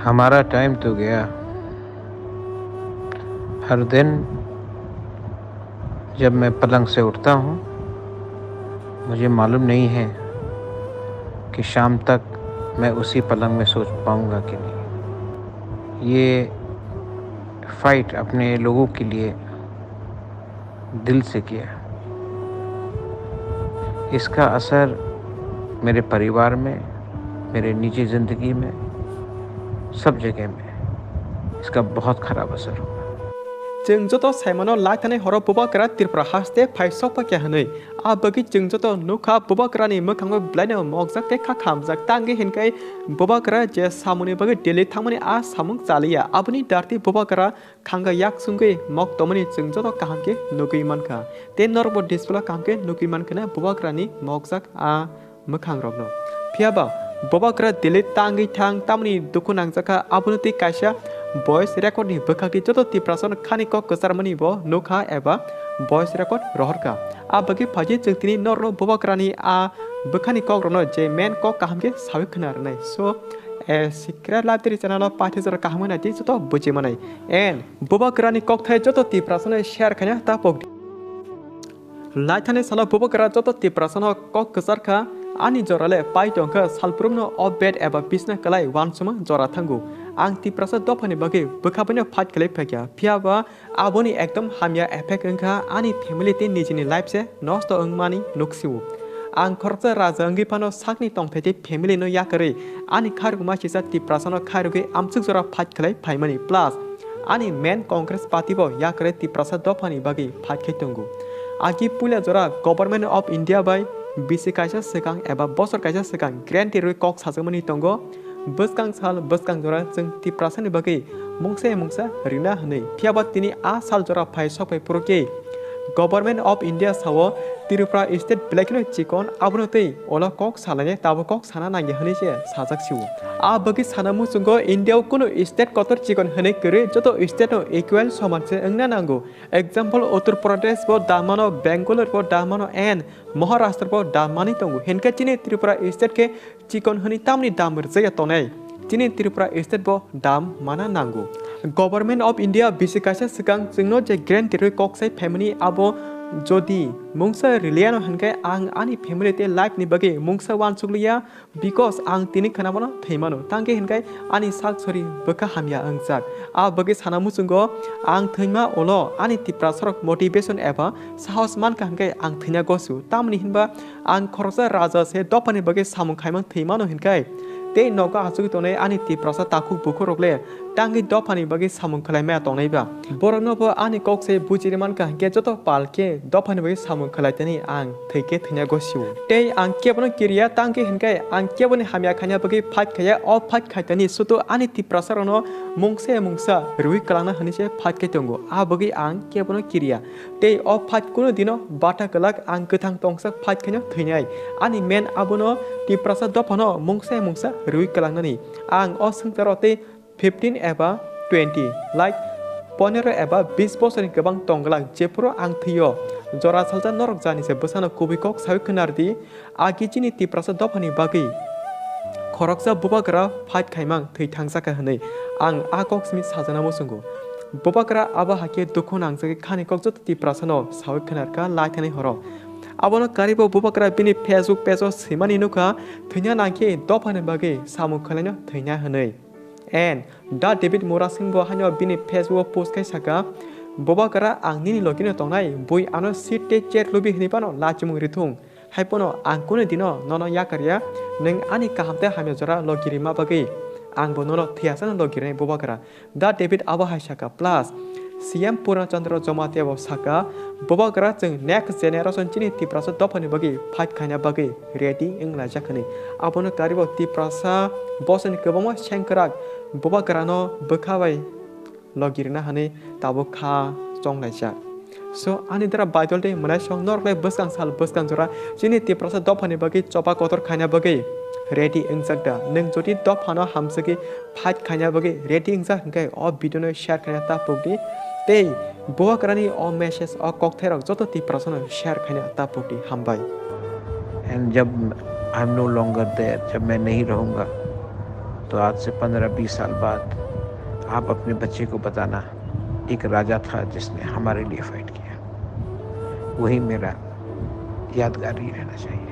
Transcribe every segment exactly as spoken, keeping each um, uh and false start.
हमारा टाइम तो गया। हर दिन जब मैं पलंग से उठता हूँ, मुझे मालूम नहीं है कि शाम तक मैं उसी पलंग में सो पाऊँगा कि नहीं। ये फाइट अपने लोगों के लिए दिल से किया। इसका असर मेरे परिवार में, मेरे निजी ज़िंदगी में, सब जगह में इसका बहुत ख़राब असर हुआ। Chwng joto saimano laithani horo Bubagra Tripura haste phai sokpakya hwnwi. A bagwi chwng joto nukha Bubagrani mwkhango belaino mokjak tei kha khamjak. Tangwi hinkhai Bubagra je samungni bagwi Delhi thangmani a samung chaliya. Aboni darti Bubagra khanga yak chungwi mok tongmani chwng joto kaham khe nugwi mankha. Tei norokbo display o kaham khe nugwi mankha na Bubagrani mokjak a mwkhangrokno. Phiyaba Bubagra Delhi tangwi thang tamni dukhu nangjakha, abono tei kaisa voice record ni bwkhakni joto Tiprasano khani kok kwcharmani bo nukha eba voice record rohorkha. A bagwi phaidi chwng tini norokno Bubagrani a bwkhani kokrokno je main kok kaham khe sawi khna rwnai. So, eh, Sikra Library channel o paithak jora kaham wngna tei joto buji manai. And Bubagrani kokthai joto Tiprasano share khaina ta pokdi. Laithani salo Bubagra joto Tiprasano kok kwchar kha, ani jora le pai tong kha, salbrumno o bed eba bisna kwlai uansukma jora thango. Ang Tiprasa dophani bagwi bwkha baino fight khlai phaikha, phiyaba aboni ekdom hamya effect wngkha, ani family tei nijini life se nosto wngmani nuksio. Ang khoroksa raja wngwi phano sakni tongthai tei family no yakarwi ani khairokma sisa Tiprasano khairogwi amsuk jora fight khlai phaimani, plus ani main Congress party bo yakarwi Tiprasa dophani bagwi fight khai tongo. Agi puila jora Government of India bai bisi kaisa swkang eba bosor kaisa swkang guarantee rwi kok sajakmani tongo. Bwskang sal, bwskang jora chwng Tiprasani bagwi mungsa ya mungsa rina hwnwi. Phiyaba tini a sal jora phai sok phai phuru khe Government of India sao Tripura state belai kheno chikon, abono tei ulo kok salainai tabuk kok sana nangya hwnwi se sajak sio. A bagwi sana muchungo India o kunu state kotor chikon hwnwi kwrwi, joto state no equal soman se wngna nango. Example, Uttar Pradesh bo damano, Bangalore bo damano, and Maharashtra bo damani tongo. Hinkhe chini Tripura state khe chikon hwnwi tamni dam rwjakya tongnai? Chini Tripura state bo dam mana nango. Government of India bisi kaisa swkang chwngno je guarantee rwi kok sai phaimani, abo jodi mungsa rwliyano hinkhe ang ani family tei life ni bagwi mungsa uansukliya, because ang tini khwnamano thwimano, tangkhe hinkhe ani sak sori bwkha hamya wngjak. A bagwi sana muchungo ang thwima ulo ani Tiprasarok motivation eba sahos mankha hinkhe ang thwina gosio, tamni hinba ang khoroksa raja se dophani bagwi samung khaimang thwimano hinkhai, tei nogo achugwi tongnai ani Tiprasa takhuk bukhurok le tangwi dophani bagwi samung khlaimaya tongnai ba? Borokno bo ani kok se bujiri mankha hinkhe joto pal khe dophani bagwi samung khlaitani ang thwikhe thwina gosio. Tei ang kebono kiriya, tangkhe hinkhe ang keboni hamya khaina bagwi fight khaiya, o fight khaitani sudu ani Tiprasarokno mungsa ya mungsa rwi kwlangna hwnwi se fight khai tongo, a bagwi ang kebono kiriya. Tei o fight kunu dino bata kwlak ang kwthang tongsa fight khaino thwinai. Ani main abono Tiprasa dophano mungsa ya mungsa rwi kwlangnani. Ang o swngcharo tei fifteen eba twenty, like, ponero eba bis bosorni kwbang tong glak, jephuru ang thwio, jora salsa norok jani se bwsano kubui kok sawi khwnardi. Agi chini Tiprasa dophani bagwi khoroksa bubagra fight khaimang thwi thangjakha hwnwi ang a kok simi sajana muchungo. Bubagra abo hakhe dukhu nangjagwi khani kok joto Tiprasano sawi khwnarkha laithani horo. Abono karibo bubagra bini Facebook page-o swimani nukha, thwina nangkhe dophani bagwi samung khwlaino thwina hwnwi. And Da David Murasing bo haino bini Facebook-o post khai saka, "Bubagra, ang nini logino tongnai, bui ano seat tei chair lubi hwnwi phano lachimung rithung. Haiphano ang kunu dino nono yakarya, nwng ani kaham tei hamya jora logi rima bagwi. Ang bo nono thwiyasano logi rinai Bubagra." Da David abo hai saka. Plus, C M Purna Chandra Jamatia bo saka, "Bubagra, chwng next generation chini Tiprasa dophani bagwi fight khaina bagwi ready wnglaijak," hwnwi. Abono karibo Tiprasa bosoni kwbangma sengkwrak Bubagrano bwkha bai logi rwna hwnwi tabuk kha chonglaijak. So, ani dara Baidol tei mwnaisong norok le bwskang sal bwskang jora chini Tiprasa dophani bagwi choba kotor khaina bagwi ready wngjak da? Nwng jodi dophano hamsagwi fight khaina bagwi ready wngjak hwnkhe o video no share khaina ta pokdi tei Bubagrani o message o kokthairok joto Tiprasano share khaina ta pokdi. Hambai. And जब I'm no longer there, जब मैं नहीं रहूँगा, तो आज से पन्द्रह बीस साल बाद आप अपने बच्चे को बताना, एक राजा था जिसने हमारे लिए फाइट किया, वही मेरा यादगारी रहना चाहिए।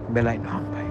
Belai no hambai.